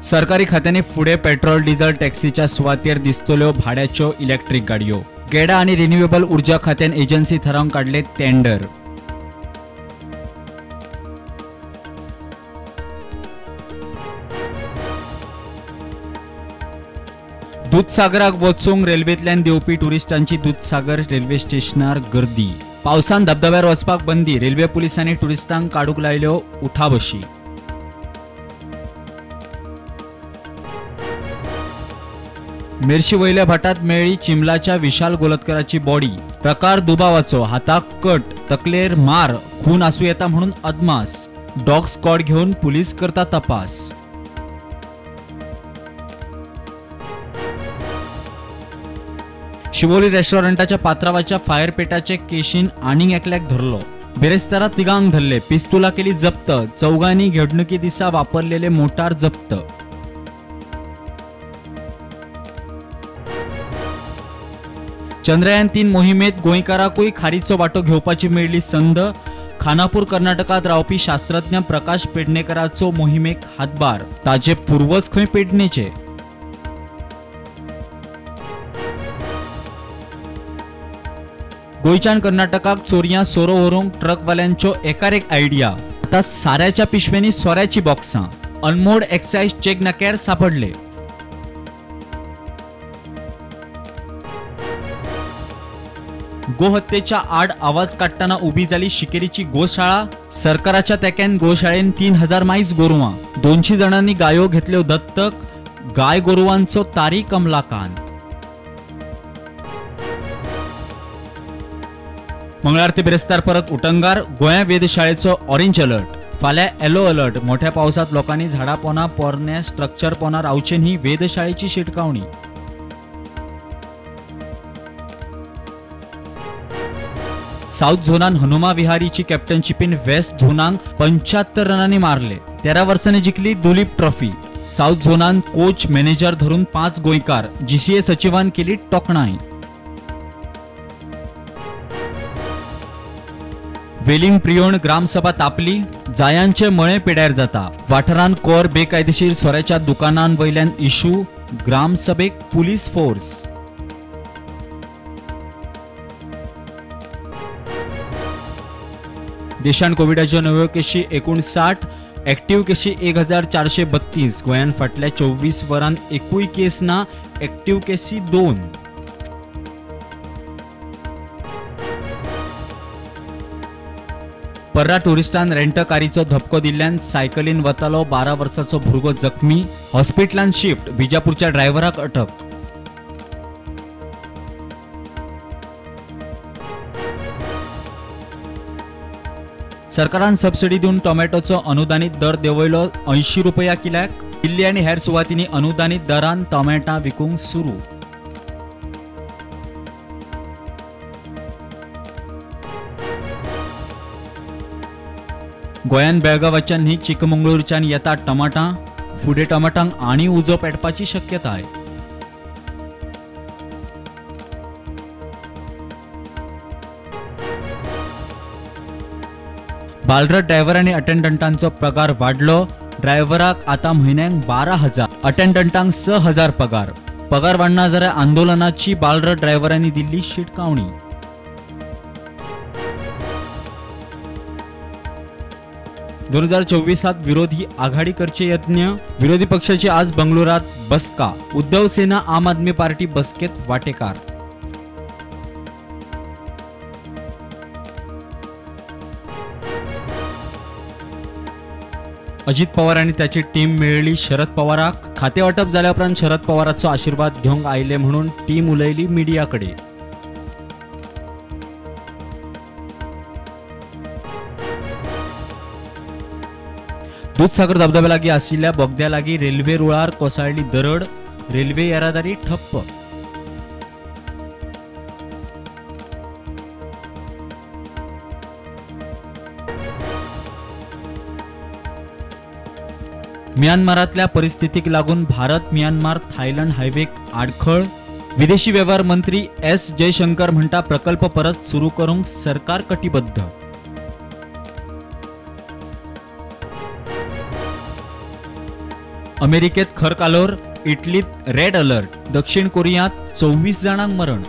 सरकारी खात्यांनी फुडें petrol diesel टॅक्सीच्या सुवातेर दिसतल्यो भाड्याच्यो इलेक्ट्रीक गाडयो. गेडा आनी रिन्युएबल ऊर्जा खात्यान एजन्सी थारावन काडले टेंडर. दुदसागराक वचूंक रेल्वेंतल्यान देंवपी टुरिस्टांची दुदसागर रेल्वे स्टेशनार गर्दी. पावसान धबधब्यार वचपाक बंदी. रेल्वे पुलिसांनी टुरिस्टांक काडूंक लायल्यो उठाबशी. मेरशी वयल्या भाटात मेळ्ळी चिमलाच्या विशाल गोलतकराची बॉडी. प्रकार दुबावाचो. हाताक कट, तकलेर मार, खून आसूं येता म्हणून अदमास. डॉग स्क्वॉड घेवन पुलीस करता तपास. शिवोली रेस्टॉरंटाच्या पात्रावाच्या फायरपेटाचे केशीन आनीक एकल्याक धरलो. बिरेस्तारा तिगांक धरले. पिस्तुला केली जप्त. चौगांनी घडणुके दिसा वापरलेले मोटार जप्त. चंद्रयान 3 मोहिमेत गोंयकाराकूय खारीचो वांटो घेवपाची मेळ्ळी संद. खानापूर कर्नाटकांत रावपी शास्त्रज्ञ प्रकाश पेडणेकराचो मोहिमेक हातभार. ताजे पूर्वज खंय पेडणेचे. गोंयच्यान कर्नाटकाक चोरयां सोरो व्हरूंक ट्रकवाल्यांच्यो एकार एक आयडिया. आतां साऱ्याच्या पिशव्यांनी सोऱ्याची बॉक्सां. अनमोड एक्सायज चेक नाक्यार सापडले. गोहत्येच्या आड आवाज काडटना उबी जाली शिकेरीची गोशाळा. सरकाराच्या तेक्यान गोशाळेन 3000 मायज गोरवां. 200 जाणांनी गायो घेतल्यो दत्तक. गाय गोरवांचो तारी कमलाकांत. मंगळार ते बिरेस्तार परत उटंगार. गोंया वेधशाळेचो ऑरेंज अलर्ट. फाल्यां येलो अलर्ट. मोठ्या पावसांत लोकांनी झाडां पोना पोरण्या स्ट्रक्चर पोना रावचें न्ही, वेधशाळेची शिटकावणी. साऊथ झोनान हनुमा विहारीची कॅप्टनशिपीन वेस्ट झोनाक 75 रनांनी मारले. 13 वर्सांनी जिखली दुलीप ट्रॉफी. साऊथ झोनान कोच मॅनेजर धरून 5 गोंयकार. जीसीए सचिवान केली टोकणाय. वेलिंग प्रियोण ग्रामसभा तापली. जायांचे मळे पिड्यार जाता. वाठारांत कोर बेकायदेशीर सोऱ्याच्या दुकानां वयल्यान इशू. ग्रामसभेक police force. देशांत कोविडाच्यो नव्यो केशी 59, ऍक्टिव्ह केशी 1432. गोंयांत फाटल्या 24 वरांत एकूय केस ना. ऍक्टिव्ह केशी 2. पर्रा टुरिस्टान रेंटकारीचो धपको दिल्ल्यान सायकलीन वतालो 12 वर्सांचो भुरगो जखमी. हॉस्पिटलान शिफ्ट. बिजापूरच्या ड्रायव्हराक अटक. सरकारान सबसिडी दिवन टोमॅटोचो अनुदानीत दर देंवयलो 80 रुपया किल्याक. दिल्ली आनी हेर सुवातींनी अनुदानीत दरान टोमॅटां विकूंक सुरू. गोंयांत बेळगांवाच्यान न्ही चिकमंगळूरच्यान येतात टमाटां. फुडें टमाटांक आनी उजो पेटपाची शक्यताय. बालरथ ड्रायव्हर आनी अटेंडंटांचो पगार वाडलो. ड्रायव्हराक आतां म्हयन्याक 12,000, अटेंडंटांक 6,000 पगार. पगार वाडना जाल्यार आंदोलनाची बालरथ ड्रायव्हरांनी दिल्ली शिटकावणी. 2024 विरोधी आघाडी करचे यत्न. विरोधी पक्षाची आज बंगळुरात बसका. उद्धव सेना आम आदमी पार्टी बसकेत वाटेकार. अजित पवार आनी त्याची टीम मेळ्ळी शरद पवाराक. खाते वाटप जाल्या उपरांत शरद पवाराचो आशीर्वाद घेवंक आयले म्हणून टीम उलयली मिडिया कडेन. दुदसागर धबधब्या लागीं आशिल्ल्या बोगद्या लागीं रेल्वे रुळार कोसळ्ळी दरड. रेल्वे येरादारी ठप्प. म्यानमारांतल्या परिस्थितीक लागून भारत म्यानमार थायलंड हायवेक आडखळ. विदेशी वेव्हार मंत्री एस जयशंकर म्हणटा प्रकल्प परत सुरू करूंक सरकार कटिबद्ध. अमेरिकेत खर कालोर, इटलीत रेड अलर्ट, दक्षिण कोरियांत 24 जाणांक मरण.